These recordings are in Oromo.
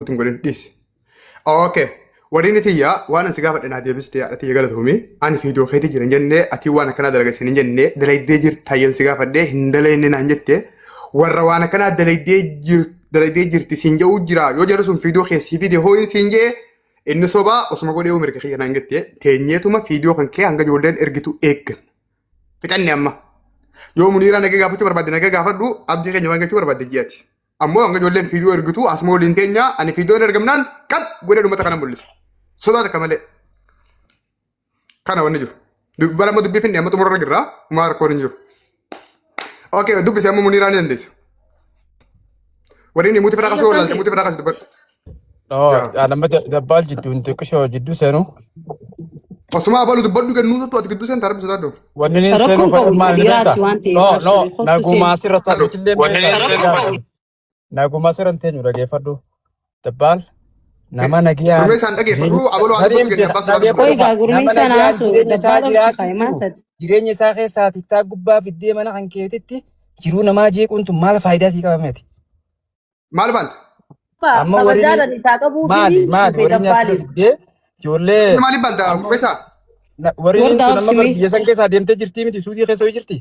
Hin godhin dhiisi. Okay. Warri tiyya waan ani si gaafadhe naa deebiste, haadha tiyya, galatoomii. Ani fiidoo keetii jiran jennee, ati waan akkanaa dalaga hin jennee, dalaydee jirta yan si gaafadhe hin dalayne naan jette. Warra waan akkanaa dalaydee jir dalaydee jirti siin jedhu jira. Yoo jedhu sun fiidoo keessii fide hoo siin jee, inni sobaa osuma godhee mirga kiyya naan jette. Teenyeetuma fiidoo kan kee hanga ijoolleen ergitu eeggan. Fixanne amma. Yoo Muniiraa nagaa gaafachuu barbaadde nagaa gaafadhu, abdii keenya waan jechuu barbaadde ji'ati. Ammoo hanga ijoolleen fiidoo ergitu asuma waliin teenya. Ani fiidoon ergamnaan qad godhee dhumata kana mul'isa. Sodaa takka malee. Kana wanni jiru. Bara amma dubbii finne, amma xumurarra jirra. Maa rakkoon hin jiru. Okay, dubbisi amma, Muniiraa ni dandeessa. Warri muti fedhaa kasuu wallaalte, muti fedhaa kasuu dubbadhu. No, nama Dabbaal jidduu hin xiqqishoo jidduu seenu. Osuma abalu dubbadhu kennuu tuttu, ati gidduu seentaa, rabbi sodaadhu. Wanni inni seenu Rakkoon fedhu qabu maal ni beektaa? dhiiraati waan ta'eef No, no, abshiri kottu nagumaa seenu. asirra taa'u nutillee mee nagumaa asirra hin teenyu, dhageeffadhu. Dabbaal nama nagiyaan Gurmee isaan dhageeffadhu, abalu haa Sadii dubbatu miti kenne, abbaa sodaadhu. dhageeffadhu. Qoy gaa Nama gurmeessaan nagiyaan haasoo jireenya isaa Dabbaal obsi jiraatu kaa'e maal jiru taate? jireenya isaa keessaa tiktaa gubbaa fiddee mana kan keetitti jiruu namaa jeequun tun maal faayidaa sii qabameeti? Maal baanta? Amma warri Kabajaadan isaa qabuu fi maali maali dhufe warri inni asirra Dabbaaliif. fiddee ijoollee Maaliif baanta, gurmeessaa? Warri inni Warda tun amma bar obsi. biyya san keessaa deemtee jirtii miti, suudii keessa ho'i jirti.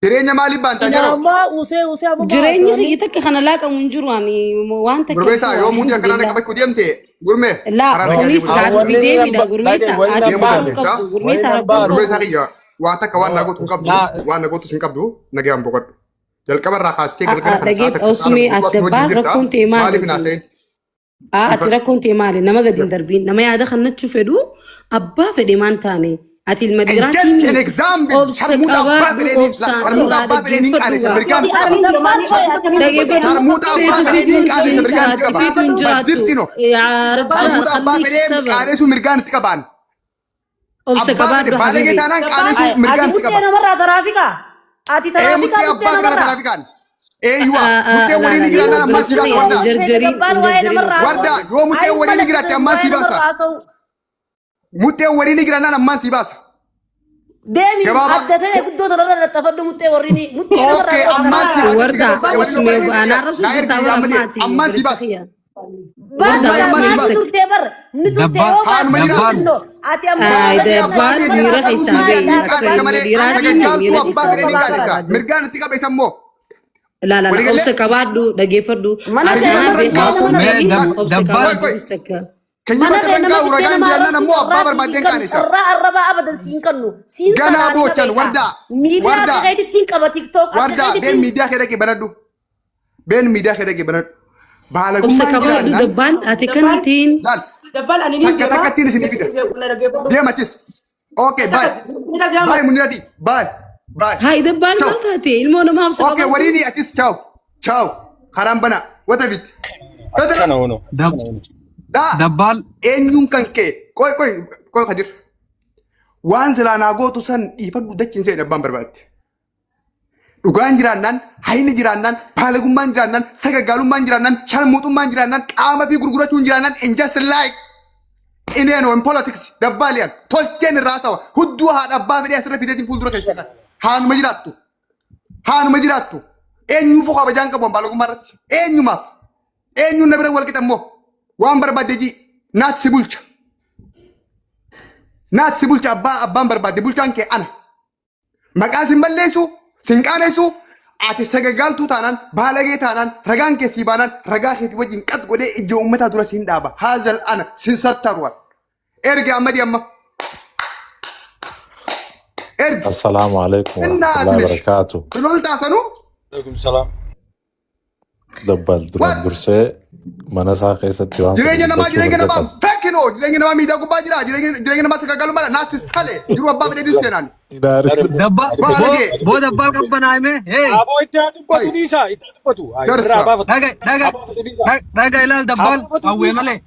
Jireenya maaliif baanta jaroo? Inaamaa usee usee amma Jireenya baasanii. kiyya takka kana laaqamu hin jiru, ani waan takka Gurmeessaa, yoo muutii akkanaa na alhamdulillah. qabachuu deemte, gurmee Laa karaa nagaa kunis deemuu kaa Wanni fidee inni mida gurmeessa dhagaye wanni ati deemuu rakkoo hin dandeessa. qabdu, gurmeessa Wanni rakkoo hin Gurmeessaa qabdu. kiyya, waa takka waan na gootu hin qabdu, waan na gootu hin qabdu, nagaan boqodhu. Jalqaba irraa kaastee galgala kana sa'a Dhageef takka sa'a osumee 2 guutuu adda asuma wajjin baan jirta. rakkoon ta'e maali? Maaliif hin haasa'in? Ati rakkoon ta'e maali? Nama gadi hin darbiin, nama yaada kannachuu fedhu abbaa fedhe maan taane, ati ilma And just an dhiiraatiin example, obsa sharmuuxa abbaa qabaadhu, fedheen obsaan sharmuuxa irraa abbaa fedheen hin dhaggeeffadhu qaanessa gaa. mirgaan itti qaba. Dhaggeeffadhu, Sharmuuxa abbaa feetu fedheen fiduun hin qaanessa hin mirgaan itti jiraatti, qaba. feetu hin jiraattu. Bazzibtino. Yaa Rabbi Sharmuuxa abbaa khaliik fedheen sabab. qaanessu mirgaan itti qabaan. Obsa Abbaa fedhe qabaadhu baalagee habibi. taanaan qaanessu Ati mirgaan itti muttee qaba. namarraa taraafikaa. Ati Ee taraafikaa muttee muttee abbaa fedhaa namarraa. taraafikaan. Eeyyuwa muttee waliin ni jiraannaan ammaan si baasa, wardaa. Jarjarii Wardaa, yoo muttee waliin ni jiraatte ammaan si baasa. Muttee waliin ni jiraannaan ammaan si baasa. Deemi Gabaabaa. adda ta'e guddoo sanarra laxxafadhu, muttee warri muttee namarraa. Okay, ammaan si baasa. Wardaa osumee anaa rabsu Naa jirtaa ergi bara amma ammaati ammaan si obboleessa baasa. kiyya. Baasa Wallahi ammaan si maal baasa. turtee bar ni turtee Dabbaa- yoo Haanuma baatu jiraatu. xinnoo ati amma Ay, Baalagee abbaa Dabbaan fedhee miira sassaabu keessaa mirgaan bahi hin qaanessa akka malee dhiiraatiin sagaggaaltuu miira abbaa keessaa fedhee hin bahi. qaanessa. Mirgaan itti qabeessa immoo. La la la, Waliigalee? obsa qabaadhu, dhaggeeffadhu. Mana Ati kee waan nama beekaa fiddee osoo nama hin Mee ta'in obsa Dabbaal qabaadhu Qoy, qoy. bis takka. Keenya Mana kee basirran nama gaa'u fiddee ragaan nama jiraannaan arrabsu ammoo abbaa carraa siin barbaaddeen kennu, qaanessa. carraa arrabaa abadan siin kennu siin Ganaa salaanii boochan, beekaa. wardaa, Miidiyaa wardaa. akka keetitti hin qaba TikTok akka Wardaa, been keetitti. miidiyaa kee dhaqee banadhu. Been miidiyaa kee dhaqee banadhu. Obsa Baalagummaan qabaadhu jiraannaan Dabbaan, ati kan ta'in laal Dabbal ani ni takka takkattiin isin fida. Deematis. Okay, bye. Bye Munirati. Bye. Bye. Hayi Dabbaan Ciao. maal taate? Ilmoo namaa obsa Okay, qabaadhu. wariini atis ciao. Ciao. Karaan bana. Wata bit. Akkana hono. Daa. Dabbaal Eenyuun kan kee? Qoy qoy qoy Kadir. Waan silaa naa gootu san dhiifadhu, dachiin seeni abbaan barbaadde. Dhugaan jiraannaan, hayni jiraannaan, baalagummaan jiraannaan, sagaggaalummaan jiraannaan, sharmuuxummaan jiraannaan, qaama fi gurgurachuun jiraannaan, in just like in in politics dabbaaliyan tolcheen irraa sawa hudduu haadha abbaa fedhee asirra fideetiin fuuldura keessa kan haanuma jiraattu haanuma jiraattu. Eenyuufuu kabajaan qabu baalagummaa irratti, eenyumaaf eenyuun na bira wal qixa immoo waan barbaadde jii. Naas si bulcha, naas si bulcha, abbaa abbaan barbaadde bulchaan kee ana. Maqaa sin balleessu, sin qaanessu. Ati sagagaaltuu taanaan, baalagee taanaan, ragaan kee sii baanaan, ragaa keetii wajjin qat godhee ija uummataa dura siin dhaaba. Haazal ana sin sattaruwan. Erga ammadi amma. Ergi. Assalamu alaikum Innaa warahmatullahi atilesh. wabarakatuh. Loltaa sanuu. Alaikum salaam. Dabbal duraan What? dursee mana isaa keessatti waan fedhe Jireenya namaa dubbachuu jireenya mirga namaa qaba. fekkinoo jireenya namaa miidiyaa gubbaa jira, jireenya namaa sagagaalummaadha naasi sale jiru abbaa fedheetiin seenaan. Dabba boo Baalagee. boo Dabbaal qabbanaa'ime hey. Aboo itti haa dubbatu Hai. dhiisaa, itti haa dubbatu. Ay, Garsa. irraa baafatu. Dhaga dhaga Haa baafatu dhiisaa. dhaga ilaal Haa Dabbaal baafatu qawwee dhiisaa. malee,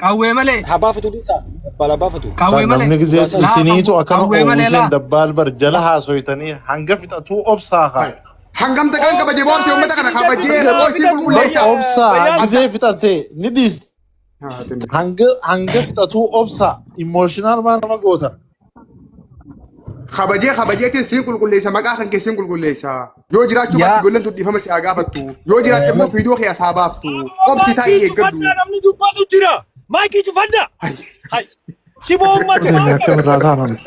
qawwee malee. Haa baafatu dhiisaa. Dabbal haa baafatu. Qawwee malee. Namni gisee Dhugaa laa isiniitu akkana qawwee malee oowwiseen laa. Dabbaal bar jala haasoytanii hanga fixatuu obsaa haa. Hai. Hangam takkaan kabajee boobsee uummata kana Obsaa kabajee isin boobsee jedhu qulqulleessa. Bar obsaa Bayyaan gisee fixate ni dhiiste. Ah, sinni. Hanga fixatuu obsaa, emotional maal nama gootan. Kabajee kabajeetiin siin qulqulleessa maqaa kan kee siin qulqulleessa. Yoo jiraachuu baatte Yaa ijoolleen tun dhiifama si haa gaafattu. Yoo jiraatte immoo viidiyoo kee as haa baaftu. Obsi taa'ii Maayikii eeggadhu. cufadhaa namni dubbatu jira. Maayikii cufadhaa. Hay. Siboo uummata Isin maal akkam qaba? irraa taanan.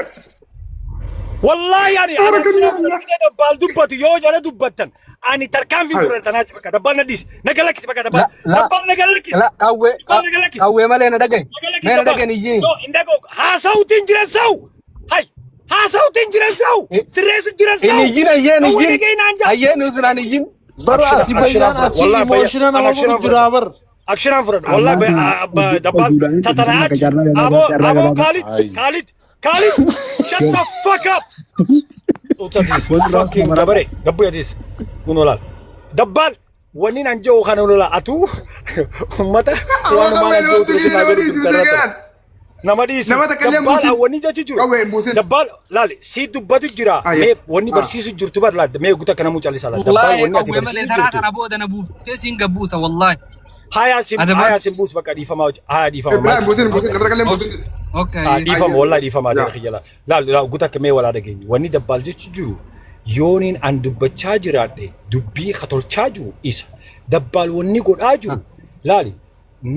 Wallaahi ani ani akkanaa fudhadhee dabbaal dubbatu yoo jala dubbattan ani tarkaanfii Hay. fudhatanaa jira bakka dabbaal na dhiisi na galakkisi bakka la dabbaal la dabbaal na galakkisi la qawwee dabbaal na galakkisi qawwee malee na dhagahi. na galakkisi Mee na dabbaal dhagahin iyyini. no hin dhaga'u haasa'uutiin jiran sa'u hay haasa'uutiin jiran sa'u sirreessu jiran Hin sa'u iyyin ayyeen qawwee iyyin. dhaga'ee naan jaa Ayyeen usinaan iyyin. Bara Akshira ati akshinaan bayyaan fudhadhu ati wallaahi bayya emoshina an nama akshinaan godhu jiraa fudhadhu bar. akshinaan fudhadhu wallaahi Ammaan bayya tana dabbaal duudhaan itti tatanaa bakka achi carraa aboo gabaabaa carraa aboo gabaabaa. Khalid Ay. Khalid Khalid shut the fuck up Utatis fucking gabare gabbu yatis kun olaal dabbaal wanni nan jiru kana ola atu ummata Amma waan qawwee maal namatti jiru dhiisi nama nama dhiisi dubbarra biseegaan. nama dhiisi Nama takka illee hin dabbaal buusin. wanni jechu jiru Qawwee hin buusin. dabbaal laali si dubbatu jira Aye. mee wanni Ah. barsiisu jirtu bar laal mee guta kana mucalisa laal dabbaal Wallaahi wanni ati qawwee malee barsiisu taraa jirtu kana booda na buuftee siin gabbuusa wallaahi. haya sim Adabaan. haya sim buus bakka dhiifamaa hojii haya dhiifama Ibrahim maal buusin buusin nama takka illee hin buusin. Okay. Ah, dhiifama Aye. wallahi dhiifama Yaa. adeera kiyya laal laal laal guta akka mee walaa dhageenyu wanni dabbaal jechu jiru yooniin an dubbachaa jiraadhe dubbii katolchaa jiru isa dabbaal wanni godhaa jiru laali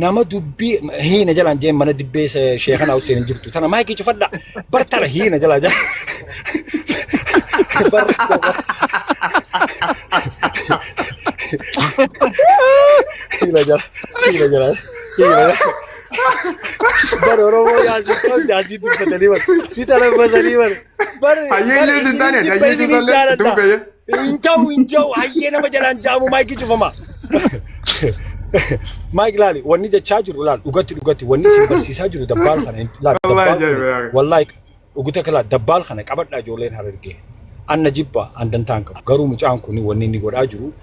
nama dubbii hiina jalaan jeen mana dibbee sheekana Hussein hin jirtu tana maayikii cufadha bar tana hiina jalaa jala bar hiina jala hiina jala hiina jala bar Oromoo yaasii qabdi asii dubbatanii bar ni talaffasanii bar bar Hayyee bar illee sin taane isinin jibba hayyee sin isinin tollee itti jaaladha fufeeyye. hin ta'u hin ta'u hayyee nama jalaan jaamu maayikii cufama. Maayik laali wanni jechaa jiru laal dhugatti dhugatti wanni isin barsiisaa jiru dabbaal kana laal Wallaahi dabbaal ajaa'iba kana yaa. wallaahi dhugata kala dabbaal kana qabadhaa ijoolleen harargee anna jibba an dantaan qabu garuu mucaan kun wanni inni godhaa jiru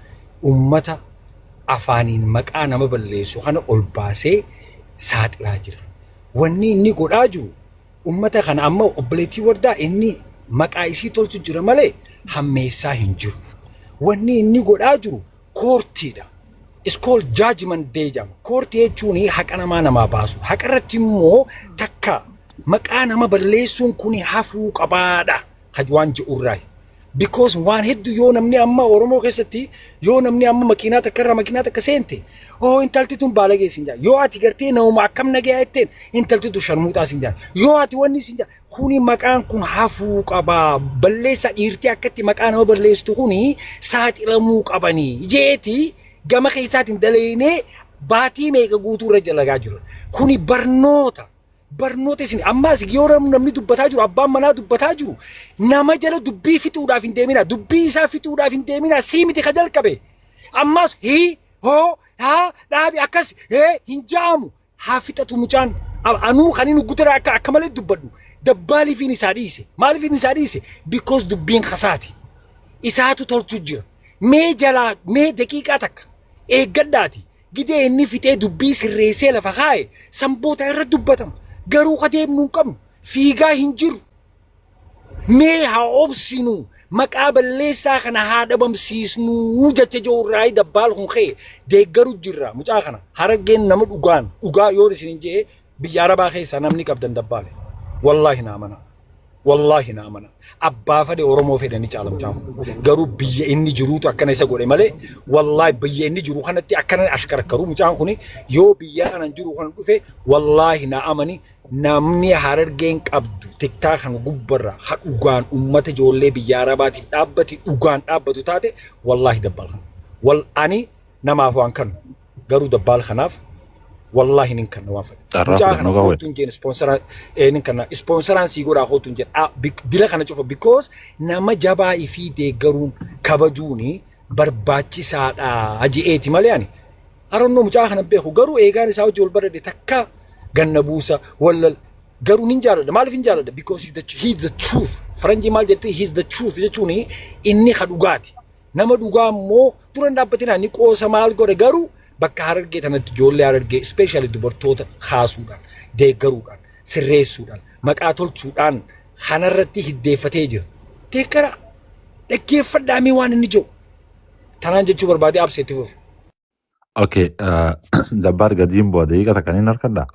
ummata afaaniin maqaa nama balleessu kana ol baasee saaxilaa jira. Wanni inni godhaa jiru ummata kana amma obboleettii wardaa inni maqaa isii tolchu jira malee hammeessaa hin jiru. Wanni inni godhaa jiru koortiidha. It's called judgment day jedhama. Koortii jechuun haqa namaa namaa baasu. Haqa irratti immoo takka maqaa nama balleessuun kun hafuu qabaadha. Kan waan jedhurraa. Because waan hedduu yoo namni amma Oromoo keessatti yoo namni amma makiinaa takka irraa makiinaa takka seente oo intalti tun baalagee siin jaa. Yoo ati gartee namuma akkam nagayaa jetteen intalti tun sharmuuxaa siin jaa. Yoo ati wanni siin jaa kuni maqaan kun hafuu qaba. Balleessaa dhiirtii akkatti maqaa nama balleessitu kuni saaxilamuu qabanii jeeti gama keessaatiin dalaynee baatii meeqa guutuu irra dalagaa jiru. Kuni barnoota. Barnoota isin ammaas yoo namni dubbataa jiru abbaan manaa dubbataa jiru nama jala dubbii fixuudhaaf hin deemina dubbii isaa fixuudhaaf hin deemina sii miti ka jalqabe ammaas hii hoo haa dhaabi akkas hee hin ja'amu haa fixatu mucaan anuu kan inni gutara akka akka malee dubbadhu dabbaaliifiin isaa dhiise maaliifiin isaa dhiise because dubbiin kasaati isaatu tolchu jira mee jalaa mee daqiiqaa takka eeggadhaati gidee inni fixee dubbii sirreessee lafa kaa'e sanboota irra dubbatama garuu ka deemnu hin qabnu fiigaa hin jiru mee haa obsinu maqaa balleessaa kana haa dhabamsiisnu jecha jiru dabbaal kun ka'e deeggaru jirra mucaa kana harargeen nama dhugaan dhugaa yoo isin hin jee biyya arabaa keessaa namni qabdan dabbaale wallaahi naa amana wallaahi naa amana abbaa fedhe oromoo fedhe ni caala mucaan kun garuu biyya inni jiruutu akkana isa godhe malee wallaahi biyya inni jiru kanatti akkana ashkarkaru mucaan kun yoo biyya kana jiru kana dhufe wallaahi naa amani namni harargeen qabdu tiktaa kan gubbarra ha dhugaan ummata ijoollee biyya arabaatiif dhaabbate dhugaan dhaabbatu taate wallaahi dabbaal kana wal ani namaaf waan kanu garuu dabbaal kanaaf wallaahi nin kanna waan fedhe Carraa mucaa fudhannoo kana qawwee. kootu hin jeen ispoonsara nin kanna ispoonsaraan sii godhaa kootu hin jeen Ah, dila kana cufa because nama jabaa ifii deeggaruun kabajuuni barbaachisaadha je'eeti malee ani Aronnoo mucaa kana beeku garuu eegaan isaa hojii wal baradhe takka ganna buusa wallal garuu nin jaaladha maaliif hin jaaladha because he's the truth faranjii maal jettee he's the truth jechuun inni ka dhugaati nama dhugaa immoo dura hin dhaabbatinaa ni qoosa maal godhe garuu bakka harargee tanatti ijoollee harargee especially dubartoota kaasuudhaan deeggaruudhaan sirreessuudhaan maqaa tolchuudhaan kanarratti hiddeeffatee jira deeggara dhaggeeffadhaa mee waan inni jiru tanaan jechuu barbaadee abseetti fufe. Okay, dabbaar gadiin bu'a daqiiqa takka niin harkadhaa.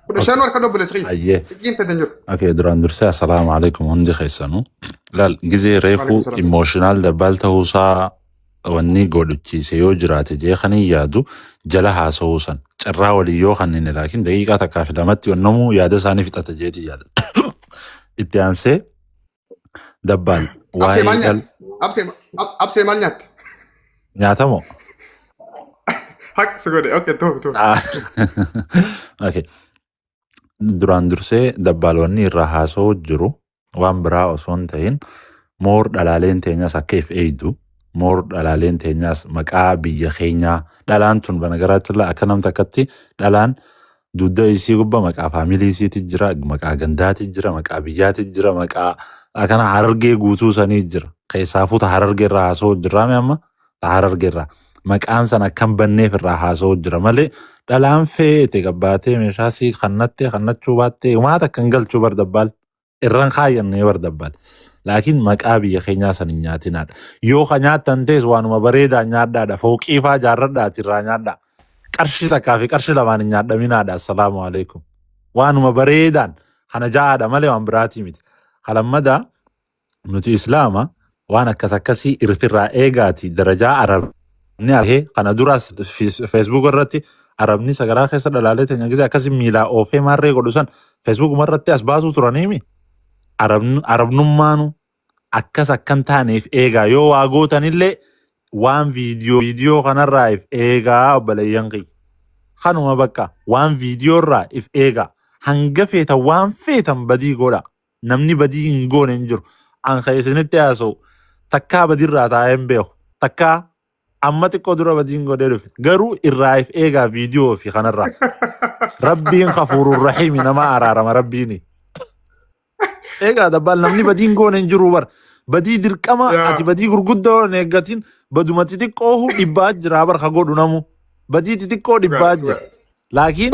15 harka obboleessa kiyya. Ayyee. Xiqqeen fedhan jiru. Okay, duraan dursee assalaamu alaikum hundi keessanuu. Laal gizee reefuu Waalaikum salaam. emotional dabbaal ta'uusaa wanni godhuchiise yoo jiraate jee kan hin yaadu jala haasa'uu san carraa walii yoo kanneen laakiin daqiiqaa takkaa fi lamatti onnamuu yaada isaanii fixata jeeti yaada. Itti aansee dabbaal Absee maal waa'ee dhal nyaatte? Absee absee maal nyaatte? nyaatamoo? Haq si godhe. Okay, too too. Ah, Okay. Duraan dursee dabbaal wanni irraa haasa'uu jiru waan biraa osoo hin ta'in moor dhalaaleen teenyaas akka if eeydu moor dhalaaleen teenyaas maqaa biyya keenyaa dhalaan tun banagaraatti akka namta akkatti dhalaan dugda isii gubba maqaa faamilii isiiti jira, maqaa gandaati jira, maqaa biyyaati jira, maqaa akkana Harargee guutuu sanii jira. Keessaafuu ta Harargee irraa haasa'uu jirraame amma ta Harargee irraa. Maqaan san akkam banneef irraa haasa'uu jira malee dhalaan feete gabbaatee meeshaa sii kannattee kannachuu baattee maata akkan galchuu bar dabbaal irran kaayyannee bar dabbaal. Laakiin maqaa biyya keenyaa san hin nyaatinaadha. Yoo ka nyaattan ta'es waanuma bareedaa nyaadhaadha. Fooqii faa jaarradhaati irraa nyaadhaa. Qarshii takkaa fi qarshii lamaan hin nyaadhaminaadha. Assalaamu alaikum. Waanuma bareedaan kana ja'aadha malee waan biraatii miti. Kalammadaa nuti islaama waan akkas akkasii irfirraa eegaati darajaa arabni argee kana duraas feesbuuk irratti arabni sagaraa keessa dhalaalee teenya gisee akkasii miilaa oofee maarree godhu san feesbuuk irratti as baasuu turaniimi. Arabnummaanu akkas akkan taaneef eegaa yoo waa gootanillee waan viidiyoo kanarraa if eegaa obboleeyyan kiyya. Kanuma bakka waan viidiyoo irraa if eegaa hanga feetan waan feetan badii godha. Namni badii hin goone hin jiru. An kan isinitti haasa'u takkaa badiirraa taa'ee hin beeku. Takkaa amma xiqqoo dura badiin godhee dhufe. Garuu irraa if eegaa viidiyoo fi kanarraa. Rabbiin kafuurur rahiimi nama araarama rabbiini. Eegaa dabbaan namni badiin goone hin jiru bar. Badii dirqama Yaa. ati badii gurguddoo hin eeggatin baduma xixiqqoo dhibbaa jira bar ka godhu namu. Badii xixiqqoo dhibbaa jira. Laakiin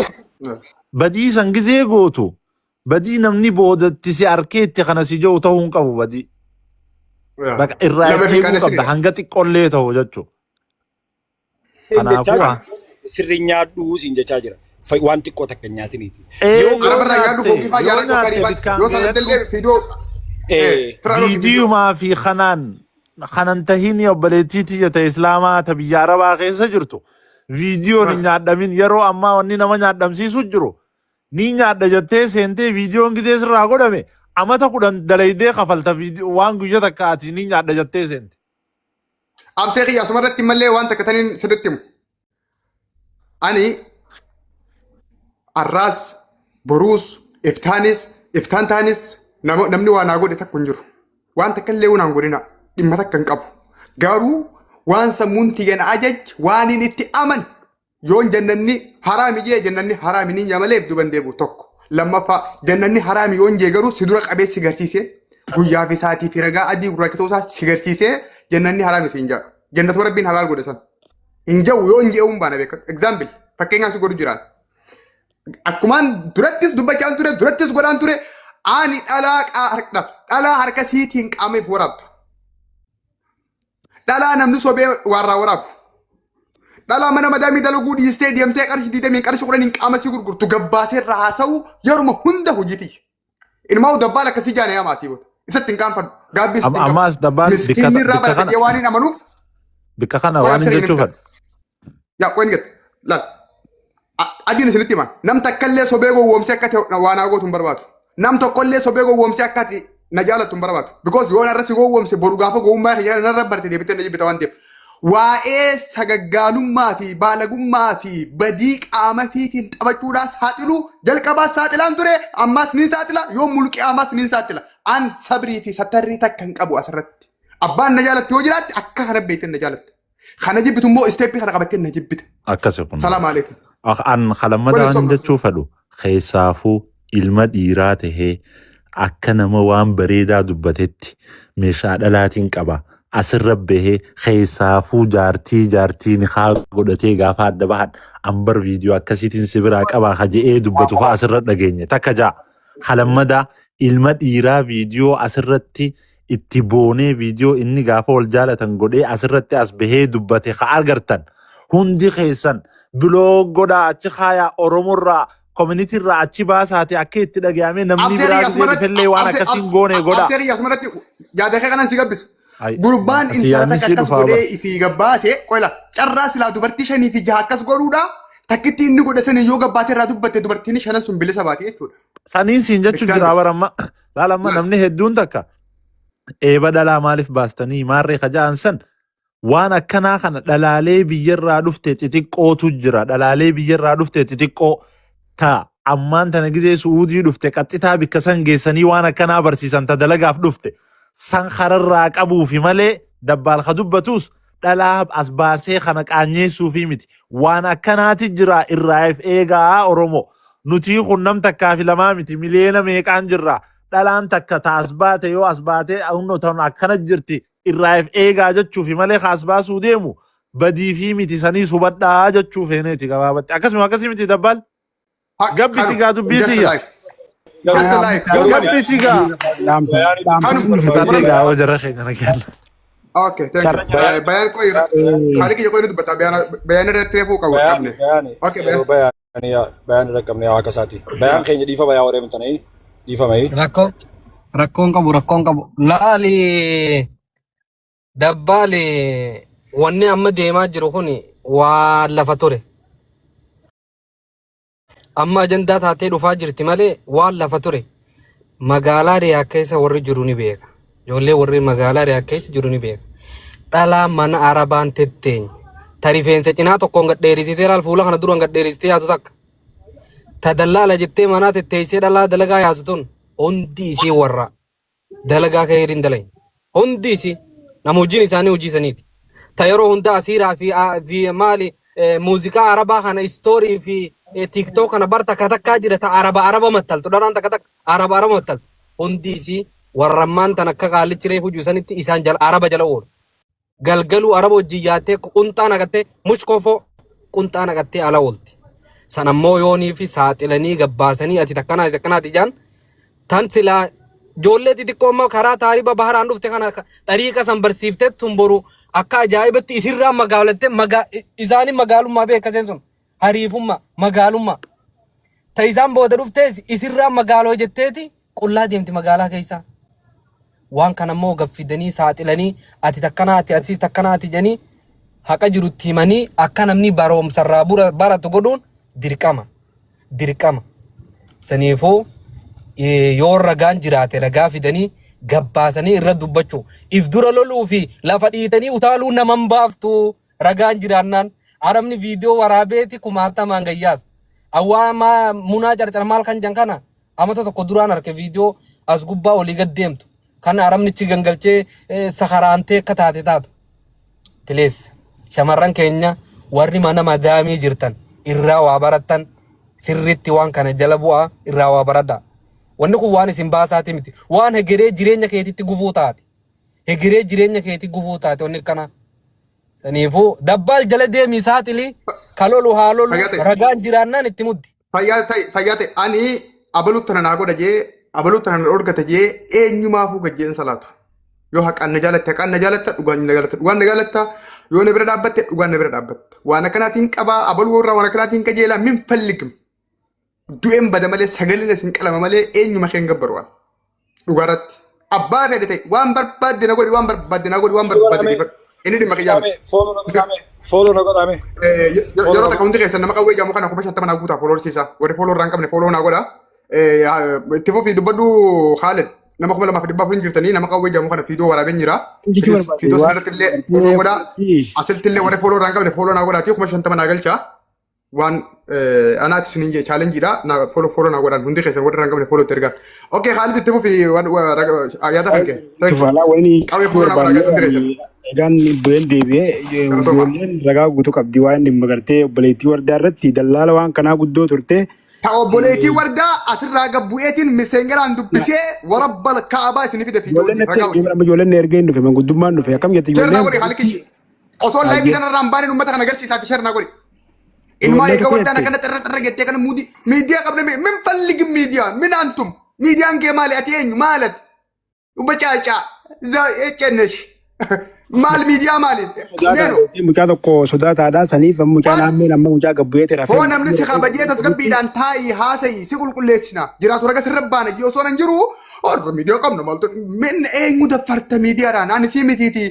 badii san gizee gootu badii namni boodatti si arkee itti kana si jiru ta'uu hin qabu badii. Bakka irraa Lama fi eeguu kana qabda sirrii. hanga xiqqoollee ta'u jechuudha. Siin jechaa Kanaafuu jira. Sirri nyaadhuu siin jechaa jira. Waan xiqqoo takka hin nyaatiniiti. ee Yoo yoo Araba irraa nyaadhu nyaatte fooqii faa yoo jaarradhu akka nyaatte riibaan bikkaan yoo geeyadhu sanattillee viidiyoo firaan viidiyoo. viidiyumaa fi kanaan kanan tahin obboleettii tiyya ta islaamaa ta biyya arabaa keessa jirtu viidiyoon hin Bas. nyaadhamin yeroo ammaa wanni nama nyaadhamsiisu jiru ni nyaadha jettee seentee viidiyoon gizee sirraa godhame amata 10 dalaydee kafalta waan guyya takka ati ni nyaadha jettee seente. Absee kiyya asuma irratti mallee waan takka taniin sirriitti himu. Ani arraas boruus iftaanis iftaan taanis namni waa naa godhe takka hin jiru. Waan takka illee naan godhina dhimma takka hin qabu. Garuu waan sammuun tiyya na ajaj waan inni itti aman yoon jannanni haraami jee jannanni haraami niin jaa malee duban deebi'u tokko. Lammaffaa jannanni haraami yoon jee garuu si dura qabee si garsiisee guyyaa fi saatii fi ragaa adii gurraacha ta'uu isaa si garsiisee jannanni haraami siin jaa. Jannatu rabbiin halaal godhe san. Hin ja'u yoon je'uu hin baana beekadhu. Example fakkeenyaaf si godhu jiraan. Akkumaan durattis dubbachaan ture durattis godhaan ture ani dhalaa dhalaa harka siitiin qaameef waraabdu. Dhalaa namni sobee waarraa waraabu. Dhalaa mana madaamii dalaguu dhiistee deemtee qarshii 20 qarshii 10 qaama sii gurgurtu gabbaasee irraa haasa'u yeruma hunda hojiiti. Ilmaa dabbaal akkasii jaane hamaa sii boota. Isatti hin qaanfadhu. Gaabbii isatti hin qabu. Ammaas dabbaan bikka Miskiinni irraa bikka barate kana jee waan hin amanuuf bikka kana qoy waan hin absira jechuu hin fedha. Yaa qoy hin gatu. Laal. Adiin isinitti hima. Nam takkallee sobee gowwoomsee akka ta'e waan haa gootu hin barbaadu. Nam tokkollee sobee gowwoomsee akka ati na jaalattu hin barbaadu. Because yoo narra si gowwoomse boru gaafa gowwummaa kiyya narra barte deebitee na jibbita waan ta'eef. Waa'ee sagaggaalummaa fi baalagummaa fi badii qaama fiitiin taphachuudhaa saaxilu jalqabaas saaxilaan ture ammaas niin saaxila yoo mulqee ammaas niin saaxila. An sabrii fi sattarrii takka hin qabu asirratti. Abbaan na jaalatti yoo jiraatte akka kana beekte na jaalatte. Kana jibbitu immoo isteeppii kana qabattee na jibbita. Akkasi kun. Salaam alaikum. An kalammadaa Waliin waan sobna. jechuu fedhu keessaafuu ilma dhiiraa tahee akka nama waan bareedaa dubbatetti meeshaa dhalaatiin qaba. Asirra bahee keessaafuu jaartii jaartii nikaa godhatee gaafa adda bahan ambar viidiyoo akkasiitiin si biraa qabaa ka je'ee dubbatu fa'a asirra dhageenye. Takka ja'a. Kalammadaa ilma dhiiraa viidiyoo asirratti itti boonee viidiyoo inni gaafa wal jaalatan godhee asirratti as bahee dubbate ka agartan hundi keessan biloo godhaa achi kaayaa Oromorraa Community irraa achi baasaati akka itti dhaga'amee namni Abseerii biraa gisee asumarratti dhufellee waan akkasii hin goone godha. abseerii asumarratti yaada kee kanan si gabbisa. Ay, Gurbaan ati intala yaadni takka sii akkas dhufaa godhee bara. ifii gabbaase qola carraa silaa dubartii shanii fi jaha akkas godhuudha. Takkitti inni godhe sanii yoo gabbaate irraa dubbatte dubartiin shanan sun bilisa baate jechuudha. Saniin siin jechuun jira Example. bara amma laala amma namni hedduun takka eeba dhalaa maaliif baastanii maarree kaja'an san waan akkanaa kana dhalaalee biyyarraa dhufte xixiqqootu jira dhalaalee biyyarraa dhufte xixiqqoo ta ammaan tana gizee su'uudii dhufte qaxxitaa bikka san geessanii waan akkanaa barsiisan ta dalagaaf dhufte san kararraa qabuufi malee dabbaal ka dubbatus dhalaa as baasee kana qaanyeessuufi miti waan akkanaati jira irraa if eegaa Oromoo nutii kun nam takkaa fi lamaa miti miliyoona meeqaan jirra dhalaan takka ta as baate yoo as baate hunno tan akkana jirti irraa if eegaa jechuufi malee ka as baasuu deemu badii fi miti saniis hubadhaa jechuu feeneeti gabaabatti akkasuma akkasii miti dabbaal gabbisi gaa dubbii Just tiyya life. Just life. Garuu ani. gabbisi gaa Kanu. fixadhee gaa hoo jara keenya na kenna. Okay, thank you. Bayaan qoy haali kiyya qoy dubbata bayaan bayaan irratti reefuu qabu Bayaan qabne. bayaan Okay, yeroo bayaan. bayaan yaa bayaan irra qabne yaa akka isaati. Bayaan keenya dhiifama yaa waree mutanii dhiifama. Rakkoo rakkoon qabu rakkoon qabu. Laali dabbaali wanni amma deemaa jiru kun waa lafa ture. Amma ajandaa taatee dhufaa jirti malee waan lafa ture. Magaalaa Riyaa keessa warri jiru ni beeka. Ijoollee warri magaalaa Riyaa keessa jiru ni beeka. Dhalaa mana Arabaan tetteenye. Ta rifeensa cinaa tokkoon gad dheerisitee laal fuula kana duraan gad dheerisitee yaatu takka. Ta dallaala jettee manaa tetteessee dhalaa dalagaa yaasu tun hundi isii warra dalagaa keeyriin dalagne. Hundi isii nama hojiin isaanii hojii saniiti. Ta yeroo hundaa asiiraa fi fi maali muuziqaa arabaa kana istoorii fi tiiktook kana bar takka takkaa jira ta araba araba mattaltu dharaan takka takka araba araba mattaltu. Hundi isii warra ammaan tan akka qaallichi reefu jiru sanitti isaan jala araba jala oolu. Galgaluu araba wajjin yaattee qunxaa naqattee mushkoofoo qunxaa naqattee ala oolti. San ammoo yoonii fi saaxilanii gabbaasanii ati takkanaati takkanaati jaan tan silaa ijoollee xixiqqoo amma karaa taariba baharaan dhufte kana xariiqa san barsiiftee tun boru akka ajaa'ibatti isirraa magaalattee magaa isaanii magaalummaa beeka seen sun hariifummaa magaalummaa ta isaan booda dhuftees isirraa magaaloo jetteeti qullaa deemti magaalaa keessaa. Waan kana immoo gaffidanii saaxilanii ati takkanaati ati takkanaati jedhanii haqa jirutti himanii akka namni baroomsarraa baratu godhuun dirqama. Dirqama. Saniifuu yoo ragaan jiraate ragaa fidanii gabbaasanii irra dubbachuu. If dura loluu fi lafa dhiitanii utaaluu naman baaftu ragaan jiraannaan. Arabni viidiyoo waraabeeti kumaatamaan gayyaas. Awwaa munaa carcar maal kan jan kana amata tokko duraan arke viidiyoo as gubbaa olii gad deemtu. Kan arabnichi gangalchee sakaraantee akka taate taatu. Please shamarran keenya warri mana madaamii jirtan irraa waa barattan sirriitti waan kana jala bu'aa irraa waa baradhaa. Wanni kun waan isin baasaati miti. Waan hegeree jireenya keetitti gufuu taati. Hegeree jireenya keetti gufuu taate wanni kana. Saniifuu dabbaal jala deemii saaxilii ka lolu haa lolu Fayyaa ta'e. ragaan jiraannaan itti muddi. Fayyaa ta'e fayyaa ta'e ani abaluu tana naa godha jee abaluu tana na dhorgata jee eenyumaafuu gajjeen salaatu. Yoo haqaan na jaalatte haqaan na jaalatta dhugaan na jaalatta dhugaan na jaalatta yoo na bira dhaabbatte dhugaan na bira dhaabbatta. Waan akkanaatiin qabaa abaluu irraa waan akkanaatiin qajeelaa min falligim. Du'een bada malee sagaleen isin qalama malee eenyuma keen gabbaru waan. Dhugaarratti. Abbaa fedhe ta'e waan barbaadde na godhi waan barbaadde na godhi waan barbaadde dhiifadhu. Inni dhimma kiyyaa miti. Follow na godhame. Follow na godhame. Yeroo takka hundi keessan nama qawwee jedhamu kana 50,000 naa guutaa fooloorsiisa. Warri fooloo irraa hin qabne fooloo naa godha. Itti fufii dubbadhu Khaalid. Nama 2,400 hin jirtanii nama qawwee jedhamu kana fiidoo waraabeen jira. Jechuu barbaade Fiidoo waan sanarratti illee fooloo godha. gartee Asirratti illee warri fooloo irraa hin qabne fooloo naa godhaati 50,000 naa galcha. Waan anaatti isiniin jee chaalenjiidha. Fooloo fooloo naa godhan hundi keessan warri irraa hin qabne fooloo itti ergan. Okay Khaalid itti fufii waan yaada kan kee. Thank you. Tufaalaa wani Qawwee fooloo naa godhaa barbaanne hundi keessan. egaan bu'een deebi'ee Galatoomaa. ijoolleen ragaa guutuu qabdi waan dhimma gartee obboleettii wardaa irratti dallaala waan kanaa guddoo turte. Ta obboleettii wardaa asirraa gabbu'eetiin miseengeraan dubbisee warabbal kaabaa isinii fide fiidoo Ijoolleen wajjin natti ragaa ergee wajjin. amma ijoolleen na ergee hin dhufe manguddummaan dhufe akkam jette Share naa ijoolleen godhi haalikichi. Osoo laayivii Ayyee. kanarraa hin baaneen uummata kana agarsiisaati share naa godhi. Inumaa Ijoollee eega tokko wardaan jette akkana xirra xirra jettee kana muudii miidiyaa qabna min falligin miidiyaa min antum miidiyaan kee maali ati eenyu maal ati ubba caacaa cennesh. Maal miidiyaa maali? Sodaataadha. Neeno. Mucaa tokko sodaataadha. Saniif amma mucaan What? hammeen amma mucaa gabbu'eeti rafee. Hoo namni si kabajee tasgabbiidhaan taa'ii haasa'i si qulqulleessina. Jiraatu raga sirra baana jiru osoo nan jiru warra miidiyaa qabna maaltu min eenyu daffarta miidiyaadhaan ani si mitiiti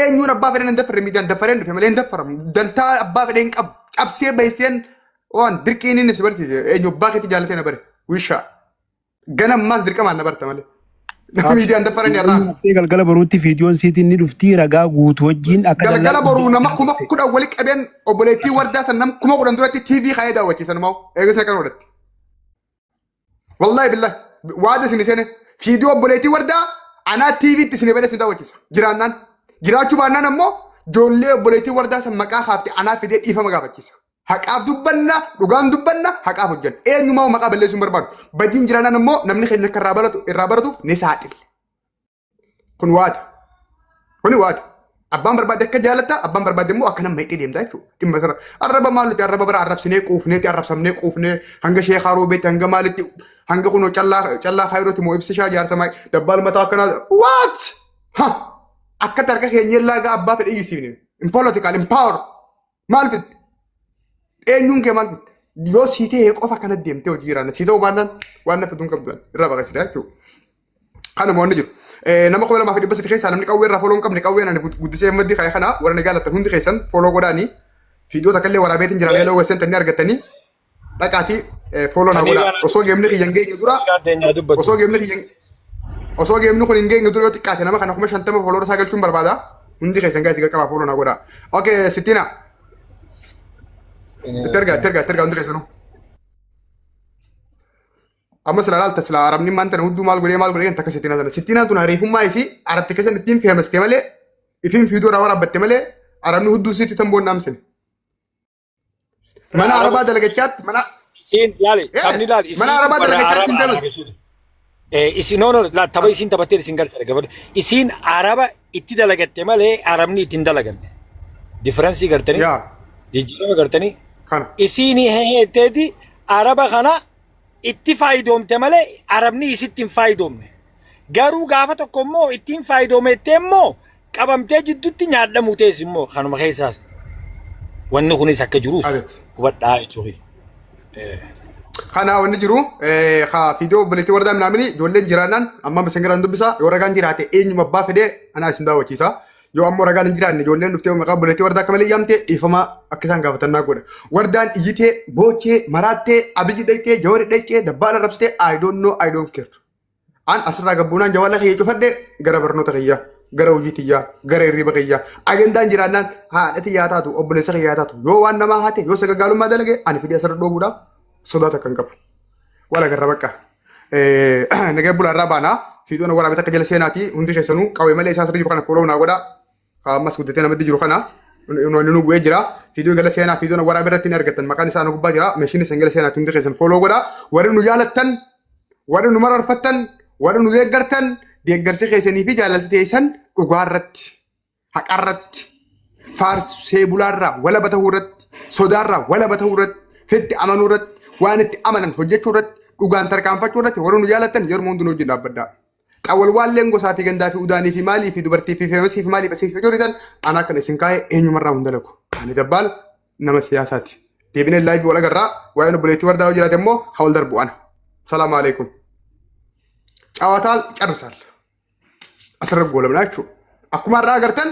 eenyuun abbaa fedheen hin daffarre miidiyaan daffareen dhufe malee hin daffaramu dantaa abbaa fedheen qabu cabsee bayseen waan dirqiin inni si barsiise eenyu abbaa keetti jaalatee na bare wishaa gana ammaas dirqamaan na barta malee miidiyaan daffaranii har'aa. Haftee galgala boruutti viidiyoon siitiin ni dhufti ragaa guutuu wajjin akka Galgala boruu nama 10,000 wali qabeen obboleettii wardaa san nama 10,000 duratti TV kaayee daawwachiisan moo eegas na kan godhatti. Wallaahi billahi waada isin seene fiidiyoo obboleettii wardaa anaa TV itti isin badee isin daawwachiisa. Jiraannaan jiraachuu baannaan ammoo ijoollee obboleettii wardaa san maqaa kaafte anaa fidee dhiifama gaafachiisa. Haqaaf dubbanna dhugaan dubbanna haqaaf hojjenna. Eenyumaa maqaa balleessuu hin barbaadu. Badiin jiraannaan ammoo namni keenya akka irraa baratu irraa baratuuf ni saaxille. Kun waata. Kuni waata. Abbaan barbaade akka jaalatta, abbaan barbaade immoo akka nama hidhee deemta jechuudha. Dhimma sirra. Arraba maal nuti arraba bara arrabsinee quufneeti arrabsamnee quufnee hanga sheekaa roobeetti hanga maalitti hanga kunoo callaa callaa kaayirooti moo ibsishaa jaarsa maal dabbaal mataa akkanaa what? Ha! Akkatti harka keenya illaa gaa abbaa fedhe iyyisiifne. In political, in power. Maal fitte? Eenyuun kee maal fitte? Yoo sii ta'e qofa kana deemtee hojii jiraanna. Sii ta'uu baannaan waan na fiduun qabdu irraa baqaysita jechuudha. Kanuma wanni jiru. Nama 2300 keessaa namni qawwee irraa foloo hin qabne qawween ani guddisee maddii kaa'e kana warra na jaallattan hundi keessan foloo godhaanii fiidiyoo takka illee waraabeetiin jira leeloo wesseen tanii argattanii dhaqaatii foloo na godhaa. Osoo geemni kiyya hin geenye dura osoo geemni kiyya osoo geemni kun hin geenye dura yoo xiqqaate nama kana 50,000 foloo isaa galchuun barbaada. Hundi keessan gaa'is qaqqabaa foloo na godhaa. Okay, sittina. Itti ergaa itti ergaa itti ergaa hundi keessanuu. Amma sila laalta sila arabni maan tana hudduu maal godhee maal godhee takka sittina tana. Sittinaan tun hariifummaa isii arabti keessan ittiin feemaste malee ifiin fiiduu irraa waraabbatte malee arabni hudduu isiitti tan boonnaa amsine. Mana arabaa dalagachaatti mana Isiin laali taphni laali mana arabaa dalagachaatti hin feemaste. Isin no no laal tapha isiin taphattee isin garsiisa gabadhu. Isiin araba itti dalagatte malee arabni itti hin dalaganne. Differensii gartanii Yaa jijjiirama gartanii kana. isiin heheetteeti araba kana itti faayidoomte malee arabni isitti hin faayidoomne. Garuu gaafa tokko immoo ittiin faayidoomettee immoo qabamtee jidduutti nyaadhamuu teessi immoo kanuma keessaas. Wanni kunis akka jiruuf Abeet. hubadhaa jechuudha. Kana wanni jiru ka fiidiyoo obboleettii wardaa minaamini ijoolleen jiraannaan amma misingiraan dubbisa yoo ragaan jiraate eenyuma abbaa fedhee anaa isin daawwachiisa. Yoo ammoo ragaan hin jiraanne ijoolleen dhuftee maqaa obboleettii wardaa akka malee yaamte dhiifama akka isaan gaafatannaa godha. Wardaan iyyitee, boochee, maraattee, abiyyi dhaqxee, jawari dhaqxee, dabbaala rabsitee I don't know, I don't care. An asirraa gabbuunaan jawala kiyya cufadhe gara barnoota kiyyaa, gara hojii tiyyaa, gara hirriba kiyyaa. Agendaan jiraannaan haadha tiyyaa taatu, obboleessa kiyyaa taatu. Yoo waan namaa haate, yoo sagagaalummaa dalage ani fidee asirra dhoobuudhaaf sodaa takka hin qabu. Wal agarra bakka. Nagaa bulaa irraa baana. Fiixoon waraabee takka jala seenaati. Hundi keessanuu qawwee malee isaa sirrii jiru kana follow naa godha. Ammas guddatee namatti jiru kana. Inni nu bu'ee jira. Fiidiyoo jala seenaa fiidoon waraabee irratti ni argattan. Maqaan isaa nu gubbaa jira. Meeshiin isin jala seenaati hundi keessan follow godha. Warri nu jaalattan, warri nu mararfattan, warri nu deeggartan, deeggarsi keessanii fi jaalalti teessan dhugaa irratti. Haqarratti, faarsee bulaarraa walaba ta'uu irratti, sodaarraa walaba ta'uu irratti, fitti amanuu irratti, waan itti amanan hojjechuu irratti, dhugaan tarkaanfachuu irratti warri nu jaallattan yeroo hundi nu wajjin dhaabbadhaa. Xawalwaalleen gosaa fi gandaa fi udaanii fi maalii fi dubartii fi feemasii fi maalii fi asii fi hojjetan anaa kan isin kaa'e eenyumarraa hin dalagu. Ani dabbaal nama siyaasaati. Deebinee laayivii wal agarraa waa'een obboleettii wardaa yoo jiraate immoo haa wal darbu ana. Salaamu alaikum. Cawataal carrisaal. Asirra goolabna jechuudha. Akkuma har'aa agartan